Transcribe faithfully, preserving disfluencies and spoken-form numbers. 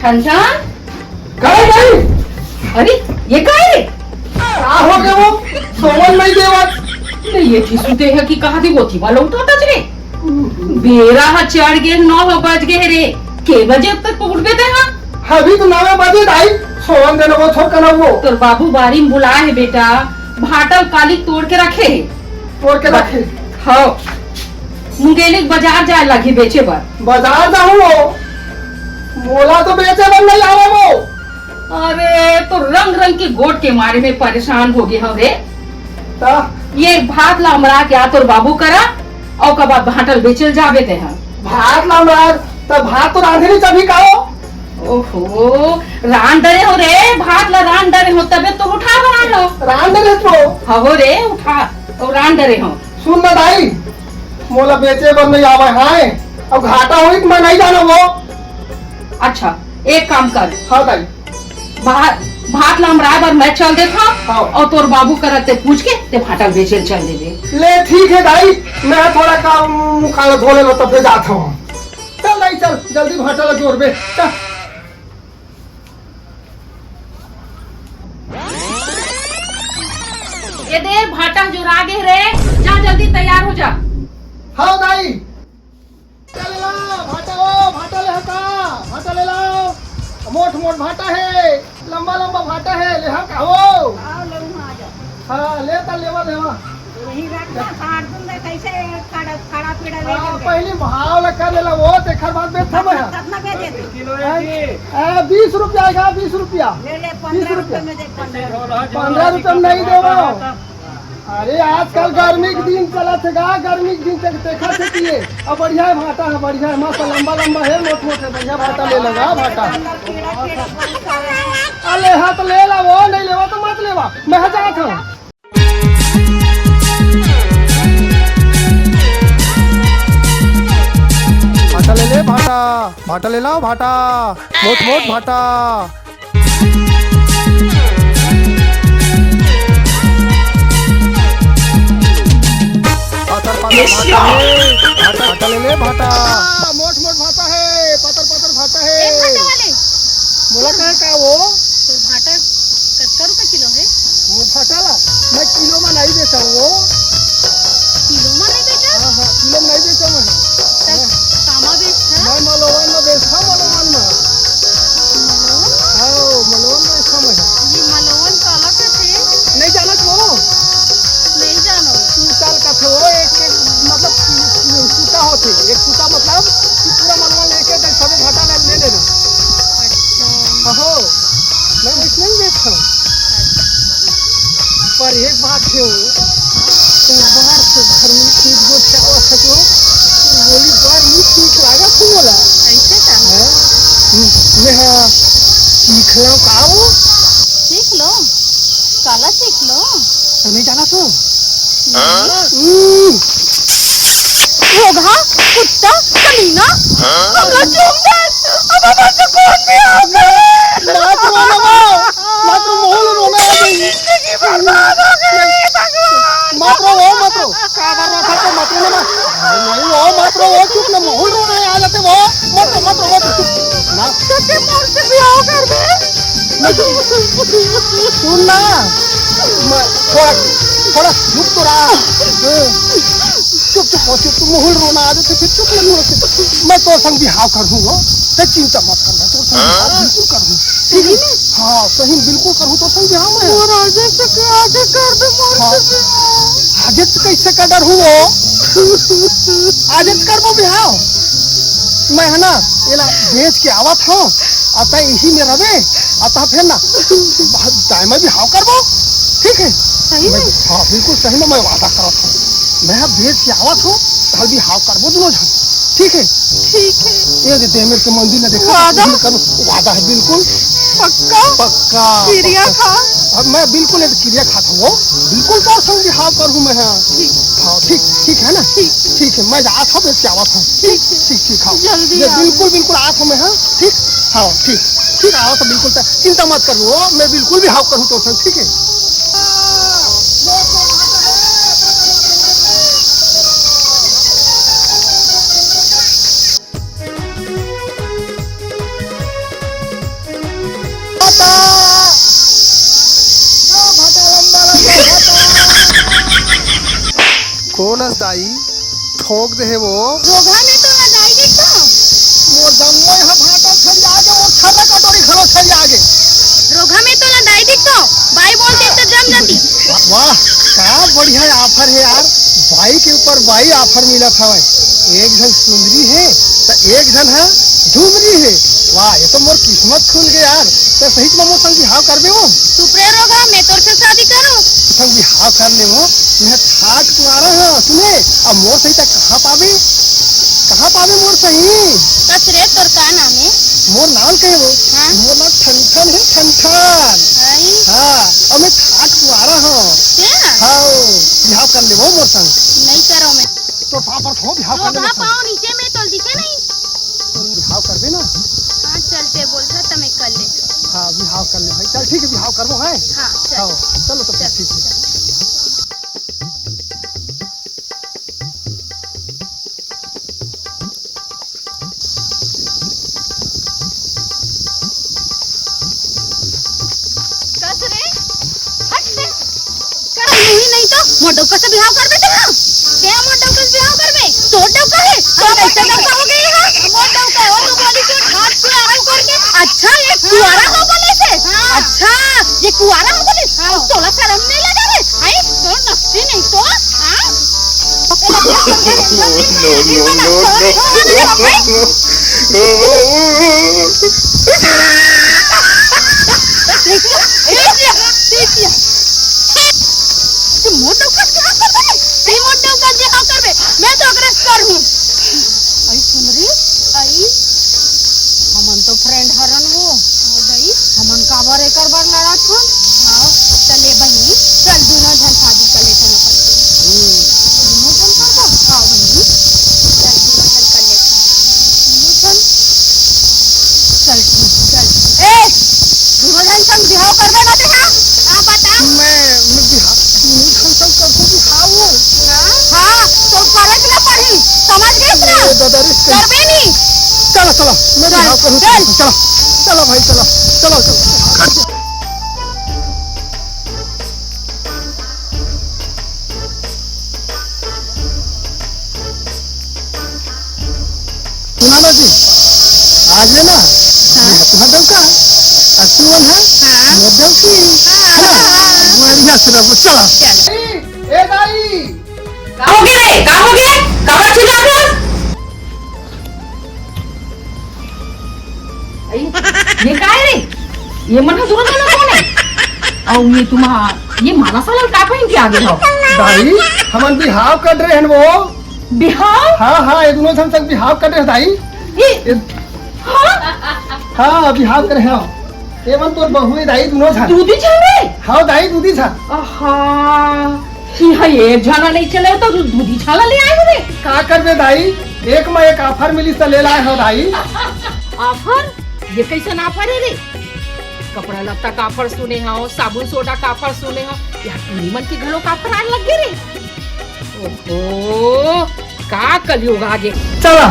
कंचन। काय नहीं? अरे, ये काय रे? का हो गया वो? सोवन नहीं देवत। नहीं, ये किसु ते है कि कहा दी वो थी वाला उठा तच रे। बेरा हा चढ़ गे, नौ हा बज गे रे। के बजे तक उठबे ते हा? अभी तो नौ बजे दाई, सोवन देना वो थोड़ कना वो। तोर बाबू बारी में बुलाए है बेटा, भाटा काली तोड़ के रखे है। तोड़ के रखे? हाँ। मुंगेली के बाजार जाए लागी बेचे बर। बाजार जाहूं वो? मोला तो बेचे बर नहीं आवे वो। अरे, तो रंग रंग के गोठ के मारे में परेशान हो गे हव रे। ता? ये भात ला अमरा के आ तोर बाबू करा, अउ ओकर बाद भाटा ल बेचे ल जाबे ते हा। भात ला अमरा, त भात तो रांधे नहीं चाही का हो? ओहो, रांध डरे हो रे, भात ला रांध डरे हो, तबे तो उठा बना लो। रांध डरे तो? हाँ हो रे, उठा, अउ रांध डरे हो। सुन ना दाई, मोला बेचे बर नहीं आवे हाय, अब घाटा होई त मैं नहीं जाना वो। अच्छा, एक काम कर। हाँ दाई। भात, भात ला अमराए बर मैं चल देथव। हाँ। अउ तोर बाबू करा ते पूछ के ते भाटा ल बेचे ल चल देबे। ले ठीक है दाई, मैं थोड़ा काम मुखाला धो ले लो तब ले जात हूँ। चल दाई चल, जल्दी भाटा ला जोरबे। चल। ये दे भाटा जोरा गे रे, जा जल्दी तैयार हो जा। हाँ दाई। भाटा ले ला, भाटा ओ, भाटा ले हका, भाटा ले लाओ। मोट मोट भाटा है, लंबा लंबा भाटा है, ले हका हो। आओ, ले वहाँ आ जाओ। हाँ, ले ता लेवा, लेवा। यही रख ना, साठ दिन में कैसे खड़ा, खड़ा पीड़ा ले हाँ, लेंगे। पहली भाव ला कर लेला वो, तेखर बाद बेचता मैं। कितना बेचे तू? किलो है जी। ए, बीस रुपया आएगा, बीस रुपया। ले ले, बीस पन्द्रह रुपया। रुपये में दे, पन्द्रह रुपये। पन्द्रह रुपये में नहीं देवा। अरे, आजकल गर्मी के दिन चलत हे गा, गर्मी के दिन तक देखा थे कि ये। अब बढ़िया है भाटा है, बढ़िया है, मस्त लंबा लंबा है, मोट मोट है, बढ़िया भाटा ले लेगा भाटा। अरे हाँ, तो ले ला वो, नहीं लेवा तो मत लेवा, मैं जात हूँ। भाटा ले ले, भाटा, भाटा ले लाओ, भाटा, मोट मोट भाटा। पातर पातर भाटा हे, भाटा, भाटा ले ले, भाटा। मोट मोट भाटा हे, पातर पातर भाटा हे। ए, भाटा वाले। बोला कहाँ का वो? तोर भाटा कतका रुपया किलो हे? वो भाटा ला? मैं किलो में नहीं बेचा वो। किलो में नहीं बेचा? हाँ, हाँ, किलो में नहीं बेचा मैं। तब हाँ। कामा बेचथा? मैं मलोवन में बेचथा, मलोवन में। मलोवन में? हाँ, मलोवन में बेचथा मैं। ये मलोवन काला कथे? नहीं जानत वो? नहीं जानो। तू चल कथे वो, एक, एक, मतलब, कुत्ता होथे। एक कुत्ता मतलब कि पूरा मलोवन लेके तो सबे भाटा ले, ले लेना। अच्छा। हाँ, हो। मैं वैसे नहीं बेचता हूँ। पर एक बात है वो, तो बाहर से घर में एक दो क्या हुआ था जो, तो बोली बार ये ठीक लगा था बोला। ऐसे का? हाँ। हम्म, मैं हाँ, सीख लो का वो? सीख लो? काला सीख लो? तो नहीं जाना तो? हम्म। घोघा, कुत्ता, कमीना, हमरा चूम दे। अब हमर से कौन बियाह करे? मत रो ना माँ, मत रो, मोहू ल रोना आ गई। जिंदगी बर्बाद हो गई, भगवान। मत रो, वो मत रो। का कर रहा था तो मत रो ना माँ। नहीं, वो मत रो, वो चुप ना, मोहू ल रोना आ जाते वो। मत रो, मत रो, मत रो, चुप। ना। सच्चे मोर से बियाह कर दे। सुन ना, मैं थोड़ा, थोड़ा चुप तो रहा। हाँ। चुप, चुप हो, चुप, तू मोहू ल रोना आ जाते, फिर चुप नहीं हो सकते। मैं तोर संग बिहाव कर दूंगा, ते चिंता मत करना, तोर संग बिहाव बिल्कुल कर दूंगा। ठीक है? हाँ, सही में बिल्कुल करूँ, तोर संग बिहाव मैं। और आगे से के आगे कर दे, मोर हाँ। से बिहाव। आगे से कैसे कर डर हूँ वो? आगे से करबो बिहाव। मैं है ना, एला बेच के आवत हूँ, अतः यही में रहे, अतः फिर ना, दाई मैं बिहाव करबो, ठीक है? सही मैं, में? हाँ, बिल्कुल सही में मैं वादा करत हूँ। मैं बेच के आवत हूँ, कल बिहाव करबो दोनों झन, ठीक है? ठीक है। ये दे, दे मेरे के मंदिर ना देखा, वादा? मंदिर करूँ, वादा है बिल्कुल। पक्का? पक्का, किरिया पक्का। खा? अब मैं बिल्कुल एक किरिया खाता हूँ, बिल्कुल तोर संग बिहाव करूँ मैं, हाँ। ठीक। हाँ, ठीक, ठीक है ना? ठीक। ठीक है, मैं जात हूँ, बेच के आवत हूँ। ठीक है। ठीक, ठीक, हाँ। जल्दी ये आओ। बिल्कुल, बिल्कुल आवत हूँ मैं, हाँ। ठीक? हाँ, ठीक। ठीक, आवत हूँ, बिल्कुल, त-, चिंता मत करो, मैं बिल्कुल बिहाव करूँ तोर संग, ठीक है? नस दाई, ठोक दे हे वो। रोगहा में तो ना दाई दिखतो। मोर जम्मो यहाँ भांटा छरिया गे, मोर थर्रा कटोरी घलो छरिया गे। रोगहा में तो ना दाई दिखतो, बाई बोल दे तो जम जाती। वाह, का बढ़िया offer हे यार, बाई के ऊपर बाई offer मिलत हवय। एक झन सुंदरी हे, त एक झन ह झुमरी हे। वाह, ये तो मोर किस्मत खुल गे यार। त सही म मोर संग बिहाव करबे वो? चुप रे रोगहा, मैं तोर से शादी करो। संग बिहाव कर ले वो। मैं ठाट कुंवारा हंव, सुने? अब मोर सही त कहाँ पाबे? कहाँ पाबे मोर सही? कस रे, तोर का नाम हे? मोर नाम कहे वो? हाँ। मोर नाम ठन ठन हे, ठन ठन। आई। हाँ, अब मैं ठाट कुंवारा हंव। क्या? हाँ, बिहाव कर ले वो मोर संग। नहीं करो मैं। तो पापड़ खो बिहाव कर ले रोगहा मोर संग। पाँव नीचे में तो दिखे नहीं। बिहाव करबे ना? हाँ, चलते बोलता त मैं कर ले। हाँ, बिहाव कर ले भाई। चल ठीक हे, बिहाव करबो है। हाँ, चल। हाँ, चलो तो फिर चल, ठीक हे। चल। कस रे? हट से। कर नहीं, नहीं तो मोर डौका से बिहाव करबे तैं, हाँ? क्या मोर डौका से बिहाव करबे? तोर डौका हे? तोर कैसे डौका हो गे हे? मोर डौका हे, वो तो बोली कि हाथ से आराम करके। अच्छा, ये कुंवारा हो बोले से? हाँ। अच्छा, ये कुंवारा हो बोले? हाँ। तोला शरम नहीं लगा रे? आई, तोर नक्सी नहीं तो, हाँ? No, no, no, no। तू मोर डौका से बिहाव करबे? तू मोर डौका से बिहाव करबे? मैं तो ओकरे से करहूँ। आई सुन रे, आई। हमन तो friend हरन वो। हाँ, दाई। हमन काबर एकर बर लड़त हन? हाँ, चले बहिनी, चल दूनों झन शादी कर लेथन अपन। हम्म। दूनों झन करबो? हाँ, बहिनी। चल दूनों झन कर लेथन। दूनों झन? चल, ठीक, चल। ए, दूनों झन संग बिहाव करबे ना ते, हाँ? हाँ, बता। मैं, मैं बिहाव, दूनों झन संग करबो बिहाव। हाँ, तो करे के ना पड़ी, समझ गए ना? ए, दादा रे, करबे नहीं। चलो, चलो, मैं चल, बिहाव करूँ। चल। चलो, चलो भाई, चलो, चलो, चलो। सुना ना जी, आज ले ना, हाँ। मैं तुम्हारा डौका, और तू मन है, हाँ। मोर डौकी। हाँ। है ना? बढ़िया से रहो, चलो। चल। ए दाई, का हो गे रे? का हो गे? काबर चिल्लात हस? अई, ये काय रे? ये मन ह दूनों झन कोन हे? अउ ये तुम्हार, ये माला साला ल का पहिन के आगे हव? दाई, हमन बिहाव कर रहे हन वो। बिहाव? हाँ, हाँ, ये दूनों झन संग बिहाव कर रहे हन दाई। ये, ये हाँ? हाँ, बिहाव करे हव। ये मन तोर बहू हे दाई, दूनों झन। दूदी झन रे? हाँ दाई, दूदी झन। आहा, इहाँ एक झन नहीं चले त दू-, दूदी झन ले आए हवे। का करबे दाई, एक म एक offer मिलिस त ले लाए हव दाई। Offer? ये कइसन offer हे रे? कपड़ा लत्ता के offer सुने हव, साबुन सोडा के offer सुने हव, इहाँ टूरी मन के घलो offer आए लग गे रे। ओहो, का कलयुग आगे। चला।